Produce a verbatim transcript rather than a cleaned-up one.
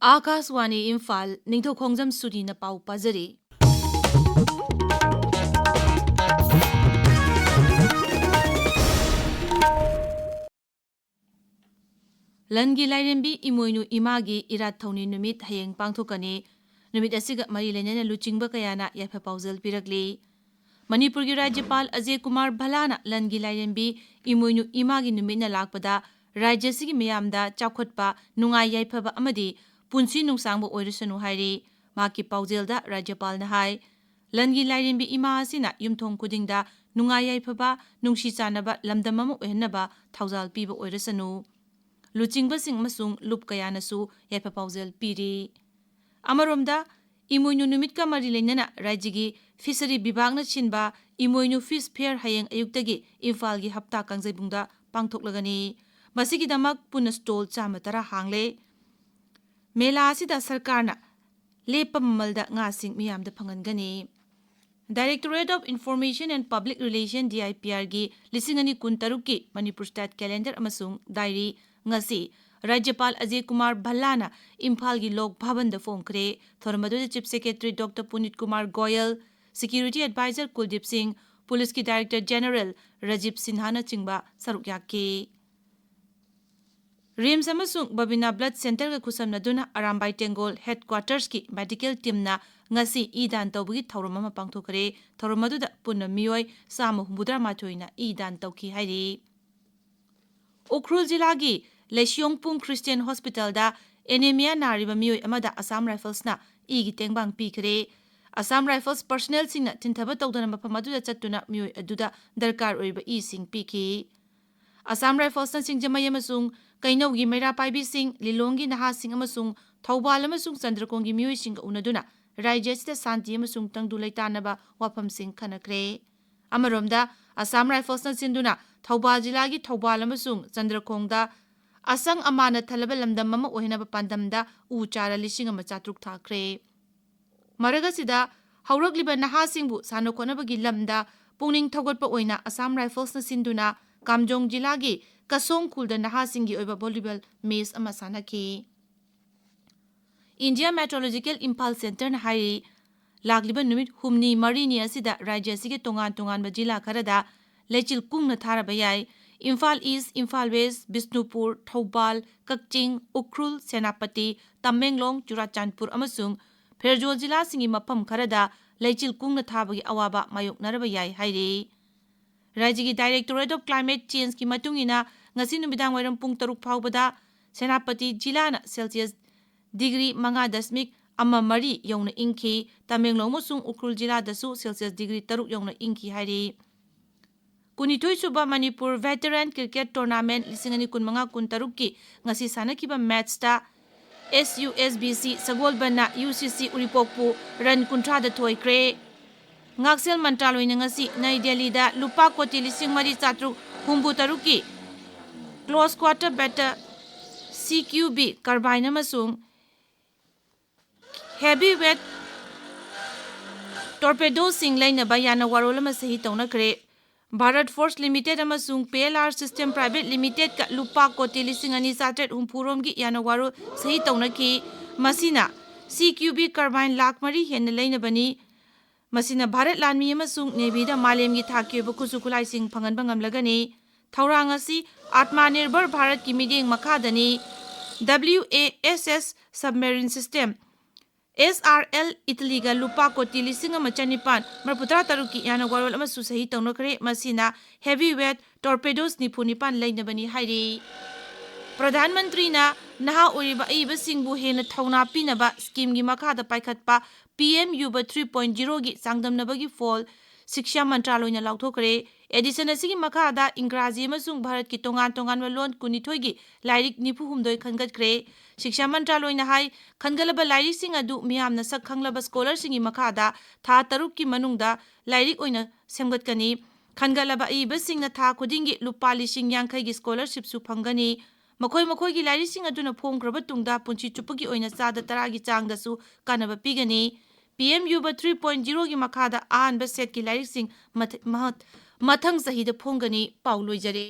ꯑꯥꯀꯥꯁꯋꯥꯅꯤ ꯏꯝꯐꯥꯜ, ꯅꯤꯡꯊꯧꯈꯣꯡꯖꯝ ꯁꯨꯔꯤꯅ ꯄꯥꯎ ꯄꯥꯖꯔꯤ꯫ ꯂꯟꯒꯤ ꯂꯥꯏꯔꯦꯝꯕꯤ ꯏꯃꯣꯏꯅꯨ ꯏꯃꯥꯒꯤ ꯏꯔꯥꯠ ꯊꯧꯅꯤ ꯅꯨꯃꯤꯠ ꯍꯌꯦꯡ ꯄꯥꯡꯊꯣꯛꯀꯅꯤ꯫ ꯅꯨꯃꯤꯠ ꯑꯁꯤꯒ ꯃꯔꯤ ꯂꯩꯅꯅ ꯂꯨꯆꯤꯡꯕ ꯀꯌꯥꯅ ꯌꯥꯏꯐ ꯄꯥꯎꯖꯦꯜ ꯄꯤꯔꯛꯂꯤ꯫ ꯃꯅꯤꯄꯨꯔꯒꯤ ꯔꯥꯖ꯭ꯌꯄꯥꯜ ꯑꯖꯦ ꯀꯨꯃꯥꯔ ꯚꯜꯂꯥꯅ ꯂꯟꯒꯤ ꯂꯥꯏꯔꯦꯝꯕꯤ ꯏꯃꯣꯏꯅꯨ ꯏꯃꯥꯒꯤ ꯅꯨꯃꯤꯠꯅ ꯂꯥꯛꯄꯗ ꯔꯥꯖ꯭ꯌ ꯑꯁꯤꯒꯤ ꯃꯤꯌꯥꯝꯗ ꯆꯥꯎꯈꯠꯄ, ꯅꯨꯡꯉꯥꯏ ꯌꯥꯏꯐꯕ ꯑꯃꯗꯤ ꯄꯨꯟꯁꯤ ꯅꯨꯡꯁꯥꯡꯕ ꯑꯣꯏꯔꯁꯅꯨ ꯍꯥꯏꯔꯤ꯫ ꯃꯍꯥꯛꯀꯤ ꯄꯥꯎꯖꯦꯜꯗ ꯔꯥꯖ꯭ꯌꯄꯥꯜꯅ ꯍꯥꯏ, ꯂꯟꯒꯤ ꯂꯥꯏꯔꯦꯝꯕꯤ ꯏꯃꯥ ꯑꯁꯤꯅ ꯌꯨꯝꯊꯣꯡ ꯈꯨꯗꯤꯡꯗ ꯅꯨꯡꯉꯥꯏ ꯌꯥꯏꯐꯕ, ꯅꯨꯡꯁꯤ ꯆꯥꯟꯅꯕ ꯂꯝꯗꯝ ꯑꯃ ꯑꯣꯏꯍꯟꯅꯕ ꯊꯧꯖꯥꯜ ꯄꯤꯕ ꯑꯣꯏꯔꯁꯅꯨ꯫ ꯂꯨꯆꯤꯡꯕꯁꯤꯡ ꯑꯃꯁꯨꯡ ꯂꯨꯞ ꯀꯌꯥꯅꯁꯨ ꯌꯥꯏꯐ ꯄꯥꯎꯖꯦꯜ ꯄꯤꯔꯤ꯫ ꯑꯃꯔꯣꯝꯗ, ꯏꯃꯣꯏꯅꯨ ꯅꯨꯃꯤꯠꯀ ꯃꯔꯤ ꯂꯩꯅꯅ ꯔꯥꯖ꯭ꯌꯒꯤ ꯐꯤꯁꯔꯤ ꯕꯤꯚꯥꯒꯅ ꯁꯤꯟꯕ ꯏꯃꯣꯏꯅꯨ ꯐꯤꯁ ꯐꯤꯌꯔ ꯍꯌꯦꯡ ꯑꯌꯨꯛꯇꯒꯤ ꯏꯝꯐꯥꯜꯒꯤ ꯍꯞꯇꯥ ꯀꯥꯡꯖꯩꯕꯨꯡꯗ ꯄꯥꯡꯊꯣꯛꯂꯒꯅꯤ꯫ ꯃꯁꯤꯒꯤꯗꯃꯛ ꯄꯨꯟꯅ ꯁ꯭ꯇꯣꯜ ꯆꯥꯝꯃ ꯇꯔꯥ ꯍꯥꯡꯂꯦ꯫ ꯃꯦꯂꯥ ꯑꯁꯤꯗ ꯁꯔꯀꯥꯔꯅ ꯂꯦꯞꯄ ꯃꯃꯜꯗ ꯉꯥꯁꯤꯡ ꯃꯤꯌꯥꯝꯗ ꯐꯪꯍꯟꯒꯅꯤ꯫ Directorate of Information and Public Relation, DIPRꯒꯤ ꯂꯤꯁꯤꯡ ꯑꯅꯤ ꯀꯨꯟꯇꯔꯨꯛꯀꯤ ꯃꯅꯤꯄꯨꯔ ꯁ꯭ꯇꯦꯠ ꯀꯦꯂꯦꯟꯗꯔ ꯑꯃꯁꯨꯡ ꯗꯥꯏꯔꯤ ꯉꯁꯤ ꯔꯥꯖ꯭ꯌꯄꯥꯜ ꯑꯖꯦ ꯀꯨꯃꯥꯔ ꯚꯜꯂꯥꯅ ꯏꯝꯐꯥꯜꯒꯤ ꯂꯣꯛ ꯚꯕꯟꯗ ꯐꯣꯡꯈ꯭ꯔꯦ꯫ ꯊꯧꯔꯝ ꯑꯗꯨꯗ chief secretary doctor Punit Kumar Goyal, security adviser Kuldip Singh, ꯄꯨꯂꯤꯁꯀꯤ ꯗꯥꯏꯔꯦꯛꯇꯔ ꯖꯦꯅꯔꯦꯜ ꯔꯥꯖꯤꯕ ꯁꯤꯟꯍꯥꯅꯆꯤꯡꯕ ꯁꯔꯨꯛ ꯌꯥꯈꯤ꯫ ꯔꯤꯝꯁ ꯑꯃꯁꯨꯡ ꯕꯕꯤꯅꯥ ꯕ꯭ꯂꯗ ꯁꯦꯟꯇꯔꯒ ꯈꯨꯠꯁꯝꯅꯗꯨꯅ ꯑꯔꯥꯝꯕꯥꯏ ꯇꯦꯡꯒꯣꯜ ꯍꯦꯗꯀ꯭ꯋꯥꯇꯔꯁꯀꯤ ꯃꯦꯗꯤꯀꯦꯜ ꯇꯤꯝꯅ ꯉꯁꯤ ꯏ ꯗꯥꯟ ꯇꯧꯕꯒꯤ ꯊꯧꯔꯝ ꯑꯃ ꯄꯥꯡꯊꯣꯛꯈ꯭ꯔꯦ꯫ ꯊꯧꯔꯝ ꯑꯗꯨꯗ ꯄꯨꯟꯅ ꯃꯤꯑꯣꯏ ꯆꯥꯝꯃ ꯍꯨꯝꯐꯨꯇꯔꯥ ꯃꯥꯊꯣꯏꯅ ꯏ ꯗꯥꯟ ꯇꯧꯈꯤ ꯍꯥꯏꯔꯤ꯫ ꯎꯈ꯭ꯔꯨꯜ ꯖꯤꯂꯥꯒꯤ ꯂꯩꯁꯤꯌꯣꯡꯄꯨꯡ ꯈ꯭ꯔꯤꯁꯇꯤꯌꯟ ꯍꯣꯁꯄꯤꯇꯥꯜꯗ ꯑꯦꯅꯦꯃꯤꯌꯥ ꯅꯥꯔꯤꯕ ꯃꯤꯑꯣꯏ ꯑꯃꯗ ꯑꯁꯥꯝ ꯔꯥꯏꯐꯜꯁꯅ ꯏꯒꯤ ꯇꯦꯡꯕꯥꯡ ꯄꯤꯈ꯭ꯔꯦ꯫ ꯑꯁꯥꯝ ꯔꯥꯏꯐꯜꯁ ꯄꯔꯁꯅꯦꯜꯁꯤꯡꯅ ꯆꯤꯟꯊꯕ ꯇꯧꯗꯅ ꯃꯐꯝ ꯑꯗꯨꯗ ꯆꯠꯇꯨꯅ ꯃꯤꯑꯣꯏ ꯑꯗꯨꯗ ꯗꯔꯀꯥꯔ ꯑꯣꯏꯕ ꯏꯁꯤꯡ ꯄꯤꯈꯤ꯫ ꯑꯁꯥꯝ ꯔꯥꯏꯐꯜꯁꯅ ꯁꯤꯡꯖꯃꯩ ꯑꯃꯁꯨꯡ ꯀꯩꯅꯧꯒꯤ ꯃꯩꯔꯥ ꯄꯥꯏꯕꯤꯁꯤꯡ, ꯂꯤꯂꯣꯡꯒꯤ ꯅꯍꯥꯁꯤꯡ ꯑꯃꯁꯨꯡ ꯊꯧꯕꯥꯜ ꯑꯃꯁꯨꯡ ꯆꯟꯗ꯭ꯔꯀꯣꯡꯒꯤ ꯃꯤꯑꯣꯏꯁꯤꯡꯒ ꯎꯅꯗꯨꯅ ꯔꯥꯖ꯭ꯌ ꯑꯁꯤꯗ ꯁꯥꯟꯇꯤ ꯑꯃꯁꯨꯡ ꯇꯪꯗꯨ ꯂꯩꯇꯥꯅꯕ ꯋꯥꯐꯝꯁꯤꯡ ꯈꯟꯅꯈ꯭ꯔꯦ꯫ ꯑꯃꯔꯣꯝꯗ, ꯑꯁꯥꯝ ꯔꯥꯏꯐꯜꯁꯅ ꯁꯤꯟꯗꯨꯅ ꯊꯧꯕꯥꯜ ꯖꯤꯂꯥꯒꯤ ꯊꯧꯕꯥꯜ ꯑꯃꯁꯨꯡ ꯆꯟꯗ꯭ꯔꯀꯣꯡꯗ ꯑꯁꯪ ꯑꯃꯥꯟꯅ ꯊꯜꯂꯕ ꯂꯝꯗꯝ ꯑꯃ ꯑꯣꯏꯍꯟꯅꯕ ꯄꯥꯟꯗꯝꯗ ꯎ ꯆꯥꯔꯥ ꯂꯤꯁꯤꯡ ꯑꯃ ꯆꯥꯇ꯭ꯔꯨꯛ ꯊꯥꯈ꯭ꯔꯦ꯫ ꯃꯔꯛ ꯑꯁꯤꯗ, ꯍꯧꯔꯛꯂꯤꯕ ꯅꯍꯥꯁꯤꯡꯕꯨ ꯁꯥꯟꯅ ꯈꯣꯠꯅꯕꯒꯤ ꯂꯝꯗ ꯄꯨꯛꯅꯤꯡ ꯊꯧꯒꯠꯄ ꯑꯣꯏꯅ ꯑꯁꯥꯝ ꯔꯥꯏꯐꯜꯁꯅ ꯁꯤꯟꯗꯨꯅ ꯀꯥꯝꯖꯣꯡ ꯖꯤꯂꯥꯒꯤ ꯀꯁꯣꯡ ꯈꯨꯜꯗ ꯅꯍꯥꯁꯤꯡꯒꯤ ꯑꯣꯏꯕ ꯚꯣꯂꯤꯕꯣꯜ ꯃꯦꯆ ꯑꯃ ꯁꯥꯟꯅꯈꯤ꯫ India Meteorological Imphal Centreꯅ ꯍꯥꯏꯔꯤ, ꯂꯥꯛꯂꯤꯕ ꯅꯨꯃꯤꯠ ꯍꯨꯝꯅꯤ ꯃꯔꯤꯅꯤ ꯑꯁꯤꯗ ꯔꯥꯖ꯭ꯌ ꯑꯁꯤꯒꯤ ꯇꯣꯉꯥꯟ ꯇꯣꯉꯥꯟꯕ ꯖꯤꯂꯥ ꯈꯔꯗ ꯂꯩꯆꯤꯜ ꯀꯨꯡꯅ ꯊꯥꯔꯕ ꯌꯥꯏ꯫ ꯏꯝꯐꯥꯜ ꯏꯁ, ꯏꯝꯐꯥꯜ ꯋꯦꯁ, ꯕꯤꯁꯅꯨꯄꯨꯔ, ꯊꯧꯕꯥꯜ, ꯀꯛꯆꯤꯡ, ꯎꯈ꯭ꯔꯨꯜ, ꯁꯦꯅꯥꯄꯇꯤ, ꯇꯃꯦꯡꯂꯣꯡ, ꯆꯨꯔꯥꯆꯥꯟꯄꯨꯔ ꯑꯃꯁꯨꯡ ꯐꯦꯔꯖꯣꯜ ꯖꯤꯂꯥꯁꯤꯡꯒꯤ ꯃꯐꯝ ꯈꯔꯗ ꯂꯩꯆꯤꯜ ꯀꯨꯡꯅ ꯊꯥꯕꯒꯤ ꯑꯋꯥꯕ ꯃꯥꯌꯣꯛꯅꯔꯕ ꯌꯥꯏ ꯍꯥꯏꯔꯤ꯫ ꯔꯥꯖ꯭ꯌꯒꯤ Directorate of Climate Changeꯀꯤ ꯃꯇꯨꯡ ꯏꯟꯅ, ꯉꯁꯤ ꯅꯨꯃꯤꯗꯥꯡ ꯋꯥꯏꯔꯝ ꯄꯨꯡ ꯇꯔꯨꯛ ꯐꯥꯎꯕꯗ ꯁꯦꯅꯥꯄꯇꯤ ꯖꯤꯂꯥꯅ Celsius ꯗꯤꯒ꯭ꯔꯤ ꯃꯉꯥ ꯗꯁꯃꯤꯛ ꯑꯃ ꯃꯔꯤ ꯌꯧꯅ ꯏꯪꯈꯤ꯫ ꯇꯃꯦꯡꯂꯣꯡ ꯑꯃꯁꯨꯡ ꯎꯈ꯭ꯔꯨꯜ ꯖꯤꯂꯥꯗꯁꯨ Celsius ꯗꯤꯒ꯭ꯔꯤ ꯇꯔꯨꯛ ꯌꯧꯅ ꯏꯪꯈꯤ ꯍꯥꯏꯔꯤ꯫ ꯀꯨꯟꯅꯤꯊꯣꯏꯁꯨꯕ ꯃꯅꯤꯄꯨꯔ Veteran Cricket Tournament ꯂꯤꯁꯤꯡ ꯑꯅꯤ ꯀꯨꯟꯃꯉꯥ ꯀꯨꯟꯇꯔꯨꯛꯀꯤ ꯉꯁꯤ ꯁꯥꯟꯅꯈꯤꯕ ꯃꯦꯠꯁꯇ S U S B C ꯁꯒꯣꯜꯕꯟꯅ U C C ꯎꯔꯤꯄꯣꯛꯄꯨ ꯔꯟ ꯀꯨꯟꯊ꯭ꯔꯥꯗ ꯊꯣꯏꯈ꯭ꯔꯦ꯫ ꯉꯥꯛꯁꯦꯜ ꯃꯟꯇ꯭ꯔꯥꯂꯣꯏꯅ ꯉꯁꯤ ꯅꯩ ꯗꯦꯜꯂꯤꯗ ꯂꯨꯄꯥ ꯀꯣꯇꯤ ꯂꯤꯁꯤꯡ ꯃꯔꯤ ꯆꯥꯇ꯭ꯔꯨꯛ ꯍꯨꯝꯐꯨ ꯇꯔꯨꯛꯀꯤ Close Quarter Battle C Q B Carbine ꯑꯃꯁꯨꯡ Heavy Weight Torpedoesꯁꯤꯡ ꯂꯩꯅꯕ ꯌꯥꯅ ꯋꯥꯔꯣꯜ ꯑꯃ ꯁꯍꯤ ꯇꯧꯅꯈ꯭ꯔꯦ꯫ Bharat Forge Limited ꯑꯃꯁꯨꯡ P L R System Private Limitedꯀ ꯂꯨꯄꯥ ꯀꯣꯇꯤ ꯂꯤꯁꯤꯡ ꯑꯅꯤ ꯆꯥꯇ꯭ꯔꯦꯠ ꯍꯨꯝꯐꯨ ꯔꯣꯝꯒꯤ ꯌꯥꯅ ꯋꯥꯔꯣꯜ ꯁꯍꯤ ꯇꯧꯅꯈꯤ꯫ ꯃꯁꯤꯅ C Q B Carbine lakh ꯃꯔꯤ ꯍꯦꯟꯅ ꯂꯩꯅꯕꯅꯤ꯫ ꯃꯁꯤꯅ ꯚꯥꯔꯠ ꯂꯥꯟꯃꯤ ꯑꯃꯁꯨꯡ ꯅꯦꯚꯤꯗ ꯃꯥꯂꯦꯝꯒꯤ ꯊꯥꯛꯀꯤ ꯑꯣꯏꯕ ꯈꯨꯠꯁꯨ ꯈꯨꯠꯂꯥꯏꯁꯤꯡ ꯐꯪꯍꯟꯕ ꯉꯝꯂꯒꯅꯤ꯫ ꯊꯧꯔꯥꯡ ꯑꯁꯤ ꯑꯥꯠꯃꯥꯅꯤꯔꯚꯔ ꯚꯥꯔꯠꯀꯤ ꯃꯤꯠꯌꯦꯡ ꯃꯈꯥꯗꯅꯤ꯫ W A S S Submarine System, S R L, ꯏꯇꯂꯤꯒ ꯂꯨꯄꯥ ꯀꯣꯇꯤ ꯂꯤꯁꯤꯡ ꯑꯃ ꯆꯅꯤꯄꯥꯟ ꯃꯔꯤꯐꯨꯇꯔꯥ ꯇꯔꯨꯛꯀꯤ ꯌꯥꯅ ꯋꯥꯔꯣꯜ ꯑꯃꯁꯨ ꯁꯍꯤ ꯇꯧꯅꯈ꯭ꯔꯦ꯫ ꯃꯁꯤꯅ Heavy Weight Torpedoes ꯅꯤꯐꯨ ꯅꯤꯄꯥꯟ ꯂꯩꯅꯕꯅꯤ ꯍꯥꯏꯔꯤ꯫ ꯄ꯭ꯔꯙꯥꯟ ꯃꯟꯇ꯭ꯔꯤꯅ ꯅꯍꯥ ꯑꯣꯏꯔꯤꯕ ꯑꯏꯕꯁꯤꯡꯕꯨ ꯍꯦꯟꯅ ꯊꯧꯅꯥ ꯄꯤꯅꯕ ꯁ꯭ꯀꯤꯝꯒꯤ ꯃꯈꯥꯗ ꯄꯥꯏꯈꯠꯄ P M Yuva three point zero ꯒꯤ ꯆꯥꯡꯗꯝꯅꯕꯒꯤ ꯐꯣꯜ ꯁꯤꯛꯁꯥ ꯃꯟꯇ꯭ꯔꯥꯂꯣꯏꯅ ꯂꯥꯎꯊꯣꯛꯈ꯭ꯔꯦ꯫ ꯑꯦꯗꯤꯁꯟ ꯑꯁꯤꯒꯤ ꯃꯈꯥꯗ ꯏꯪꯒ꯭ꯔꯥꯖꯤ ꯑꯃꯁꯨꯡ ꯚꯥꯔꯠꯀꯤ ꯇꯣꯉꯥꯟ ꯇꯣꯉꯥꯟꯕ ꯂꯣꯟ ꯀꯨꯟꯅꯤꯊꯣꯏꯒꯤ ꯂꯥꯏꯔꯤꯛ ꯅꯤꯐꯨ ꯍꯨꯝꯗꯣꯏ ꯈꯟꯒꯠꯈ꯭ꯔꯦ꯫ ꯁꯤꯛꯁꯥ ꯃꯟꯇ꯭ꯔꯥꯂꯣꯏꯅ ꯍꯥꯏ, ꯈꯟꯒꯠꯂꯕ ꯂꯥꯏꯔꯤꯛꯁꯤꯡ ꯑꯗꯨ ꯃꯤꯌꯥꯝꯅ ꯁꯛ ꯈꯪꯂꯕ ꯁ꯭ꯀꯣꯂꯔꯁꯤꯡꯒꯤ ꯃꯈꯥꯗ ꯊꯥ ꯇꯔꯨꯛꯀꯤ ꯃꯅꯨꯡꯗ ꯂꯥꯏꯔꯤꯛ ꯑꯣꯏꯅ ꯁꯦꯝꯒꯠꯀꯅꯤ꯫ ꯈꯟꯒꯠꯂꯕ ꯑꯏꯕꯁꯤꯡꯅ ꯊꯥ ꯈꯨꯗꯤꯡꯒꯤ ꯂꯨꯄꯥ ꯂꯤꯁꯤꯡ ꯌꯥꯡꯈꯩꯒꯤ ꯁ꯭ꯀꯣꯂꯔꯁꯤꯞꯁꯨ ꯐꯪꯒꯅꯤ꯫ ꯃꯈꯣꯏ ꯃꯈꯣꯏꯒꯤ ꯂꯥꯏꯔꯤꯛꯁꯤꯡ ꯑꯗꯨꯅ ꯐꯣꯡꯈ꯭ꯔꯕ ꯇꯨꯡꯗ ꯄꯨꯟꯁꯤ ꯆꯨꯞꯄꯒꯤ ꯑꯣꯏꯅ ꯆꯥꯗ ꯇꯔꯥꯒꯤ ꯆꯥꯡꯗꯁꯨ ꯀꯥꯟꯅꯕ ꯄꯤꯒꯅꯤ꯫ P M Yuva three point zero ꯒꯤ ꯃꯈꯥꯗ ꯑꯍꯥꯟꯕ ꯁꯦꯠꯀꯤ ꯂꯥꯏꯔꯤꯛꯁꯤꯡ ꯃꯊ-, ꯃꯍ-, ꯃꯊꯪ ꯆꯍꯤꯗ ꯐꯣꯡꯒꯅꯤ꯫ ꯄꯥꯎ ꯂꯣꯏꯖꯔꯦ꯫